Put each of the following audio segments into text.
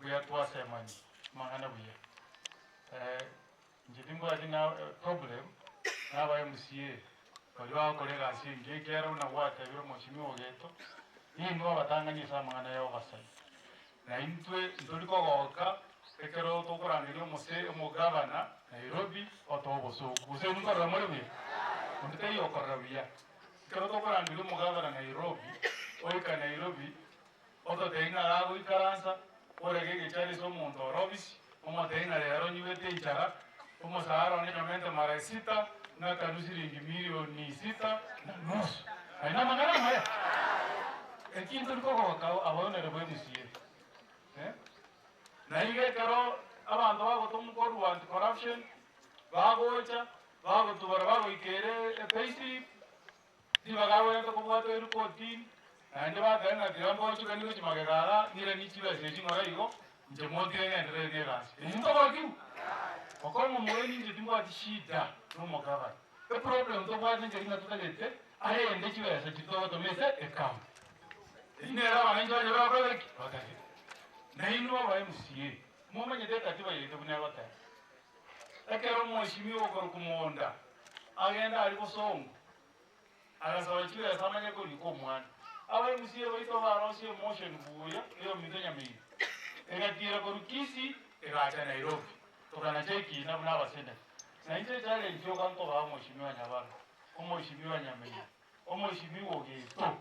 Mbuya twasemani amang'ana buya. Inche timbwati na problem na aba MCA baria bagokora egasi engiya ekiagera buna gwatebire omweshimiwa ogeto, ninwe abatang'ani ase amang'ana ya oversight. Na intwe ntori kogoka ekero tokorangeria omose omogavana Nairobi otoe obosoku. Gose inwe nkorora more buya? Onde taiyo okorora buya. Ekero tokorangeria omogavana Nairobi, oika Nairobi, Ototebie ng'a gagoikaransa, orege egechara ase omonto ore obisi, omotebie ng'a rero nyigwete enchara, omosara one nyomente mara sita, ng'akanwe siringi milioni sita na nusu. Aye namang'ana amaya? Eki ntori kogoka abaonere b'emusi eye. Eh? Na iga ekero abanto bagotomwa korwa anti corruption, bagocha, bagotubora bagoika ere epayslip, Ribaga agwenerete kobwata oirwe kotini, naende batebe ng'a tiga mbochokanie gochia magega iga, ng'iranie chibesa echi ng'ora igo, inche montige ng'enderere na egasi. Eyio ntogokigwa? Okong'u omogeni inche timbwati shida na omogabana. Eproblem tobwate nkeri ng'a totagete arende chibesa chiria togotoma ase ecounty. Eyio nere abananchi banyare bakore ki? Batagete. Nainwe aba MCA, momanyete ekatiba yaito buna egoteba. Ekero omweshimiwa okorokwa Monda agenda aria bosongo, agasaba chibesa amanye korika omwana. Aba MCA baito barosia emotion buya eyominto Nyamira, egatiira korwa Kisii egacha Nairobi, tokanacha ekina buna abaseneta. Na inche echallenge yoka nkobaa omweshimiwa Nyabaro, omweshimiwa Nyamira, omweshimiwa Ogeto,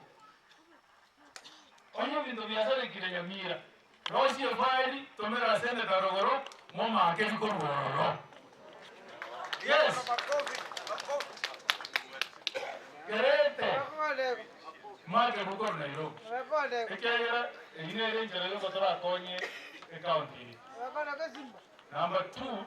onye ebinto biasarekire Nyamira, Rosie efaeli, tomera seneta rogoro, momake rikorwa ororo. Yes. Kerete make rikorwa Nairobi. Ekiagera eyio nere enchera yoka torakonye ecounty eye. Number two.